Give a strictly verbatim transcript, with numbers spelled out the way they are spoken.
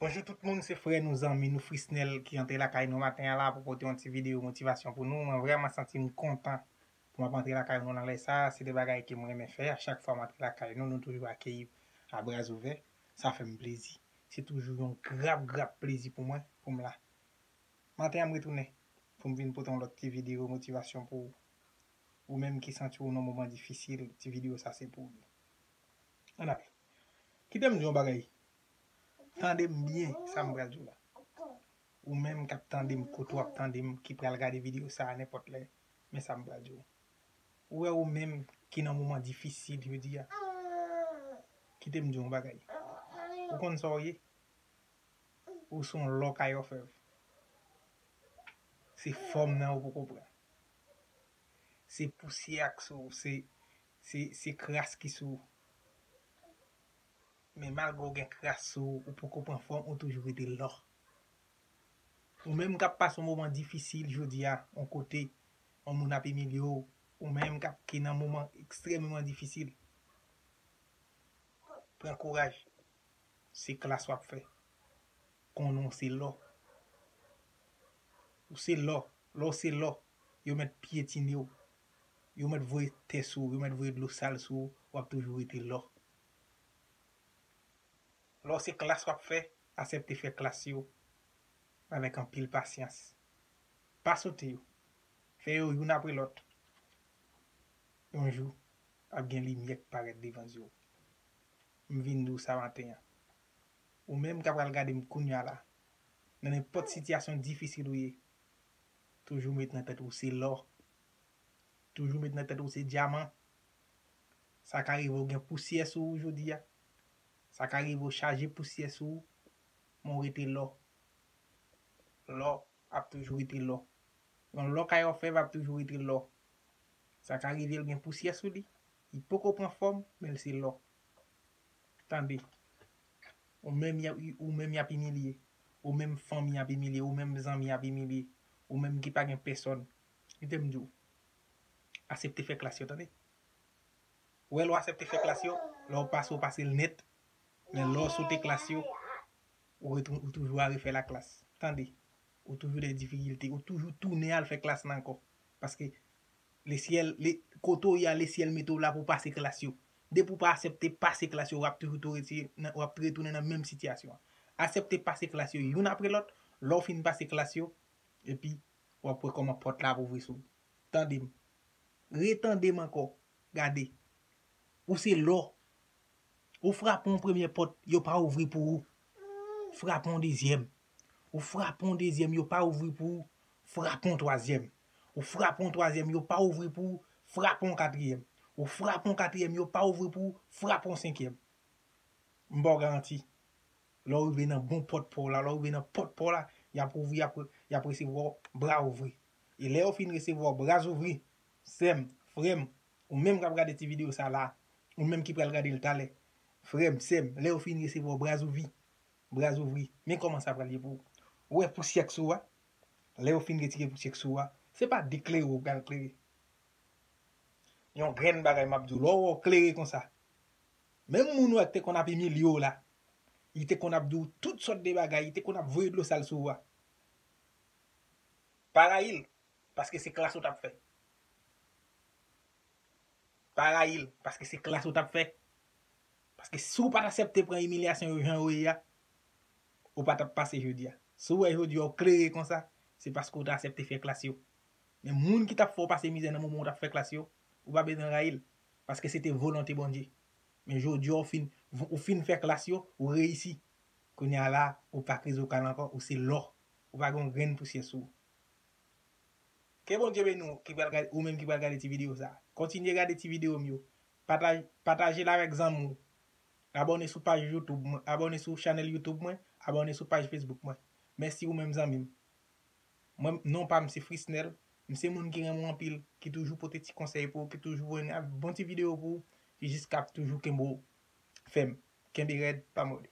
Bonjou tout moun, se frè nou, zanmi nou Frisnel ki antre lakay nou maten an la pou pote yon ti videyo motivasyon pou nou. Mwen vrèman santi m kontan pou m ap antre lakay nou nan lè sa. Se de bagay ke m renmen fè. A chak fwa m antre lakay nou, nou toujou akeyi a bra ouvè. Sa fè m plezi. Se toujou yon grap grap plezi pou mwen, pou m la. Maten an m retounen pou m vin pote yon lòt ti videyo motivasyon pou ou. Ou menm ki santi w nan moman difisil, ti videyo sa se pou ou. Ann ale. Kite m di yon bagay. Tande m byen sa m pral di w la. Ou menm k ap tande m, kote w ap tande m, ki pral gade videyo sa a nenpòt lè, men sa m pral di w. Ou wè ou menm ki nan moman difisil jodi a. Kite m di w yon bagay. Ou konn sa w ye? Ou se yon lò kay òfèv. Se fòm nan ou poko pran. Se pousyè k sou ou, se, se, se kras ki sou ou. Men malgre w gen kras sou ou, ou poko pran fòm, ou toujou rete lò. Ou menm k ap pase yon moman difisil jodi a, yon kote, yon moun ap imilye w, ou menm k ap ki nan moman ekstrèmeman difisil, pran kouraj. Se klas w ap fè. Konnen w se lò. Ou se lò. Lè w se lò, yo mèt pyetine w. Yo mèt voye tè sou ou, yo mèt voye dlo sal sou ou, w ap toujou rete lò. Lè w se klas w ap fè, asèpte fè klas yo avèk anpil pasyans. Pa sote yo. Fè yo youn apre lòt. Yon jou, ap gen limyè k parèt devan zye w. M vin di w sa maten an. Ou menm k ap pral gade m kounye a la, nan nenpòt sitiyasyon difisil ou ye, toujou met nan tèt ou se lò. Toujou met nan tèt ou se dyaman. Sa ka rive w gen pousyè sou ou jodi a. Sa ka rive w chaje pousyè sou ou, men w rete lò. Lò ap toujou rete lò. Yon lò kay òfèv ap toujou rete lò. Sa ka rive l gen pousyè sou li. Li poko pran fòm, men l se lò. Tande. Ou menm y ap, ou menm y ap imilye. Ou menm fanmi ap imilye. Ou menm zanmi ap imilye. Ou menm ki pa gen pèsòn. Kite m di w. Asepte fè klas yo, tande. Ou wè lè w asepte fè klas yo, lè w pase, w pase l nèt. Men lè w sote klas yo, ou, retou- ou toujou a refè laklas. Tande, ou toujou de difikilte, ou toujou tounen al fè klas nan ankò. Paske lesyèl, le, kote w ye a, lesyèl mete w la pou w pase klas yo. Depi w pa asepte pase klas yo, w ap toujou tou rete nan, w ap retounen nan menm sitiyasyon an. Asepte pase klas yo youn apre lòt, lè w fin pase klas yo, epi w ap wè kòman pòt la ap ouvri sou ou. Tande m. Retande m ankò. Gade. Ou se lò. Ou frape yon premye pòt, yo pa ouvri pou ou. Frape yon dezyèm. Ou frape yon dezyèm, yo pa ouvri pou ou. Frape yon twazyèm. Ou frape yon twazyèm, yo pa ouvri pou ou. Frape yon katriyèm. Ou frape yon katriyèm, yo pa ouvri pou ou. Frape yon senkyèm. M ba w garanti. Lè w rive nan bon pòt pa w la, lè w rive nan pòt pa w la, y ap ouvri, y ap, y ap resevwa w bra ouvri. E lè yo fin resevwa w bra ouvri, sè m, frè m, ou menm k ap gade ti videyo sa la, ou menm ki pral gade l talè, frè m, sè m, lè yo fin resevwa w bra ouvri, bra ouvri, men kòman sa pral ye pou ou. Ou wè pousyè k sou ou a? Lè yo fin retire pousyè k sou ou a, se pa de klere w pral klere. Yon grenn bagay m ap di w, lè w wè w klere konsa, menm moun ou wè k te konn ap imilye w la, li te konn ap di w tout sòt de bagay, li te konn ap voye dlo sal sou ou a, pa rayi l, paske se klas ou t ap fè. Pa rayi l, paske se klas ou t ap fè. Paske si w pa t aksepte pran imilyasyon yo jan yo ye a, ou pa t ap pase jodi a. Si w wè jodi a w klere konsa, se paske w t aksepte fè klas yo. Men moun ki t ap fè w pase mizè nan moman w t ap fè klas yo, ou pa bezwen rayi l, paske se te volonte Bondye. Men jodi a w fin, ou fin fè klas yo, ou reyisi. Kounye a la, ou pa krize okal ankò, ou se lò. Ou pa gen yon grenn pousyè sou ou. Ke Bondye beni w ki pral gade, ou menm ki pral gade ti videyo sa. Kontinye gade ti videyo m yo. Pataj, pataje l avèk zanmi w. Abòne sou paj YouTube mwen, abòne sou chanèl YouTube mwen, abòne sou paj Facebook mwen. Mèsi ou menm zanmi m. Mwen, non pa m se Frisnel. M se moun ki renmen w anpil, ki toujou pote ti konsèy pou ou, ki toujou voye bon ti videyo pou ou, ki jiska ap toujou kenbe w fèm. Kenbe rèd, pa mòde.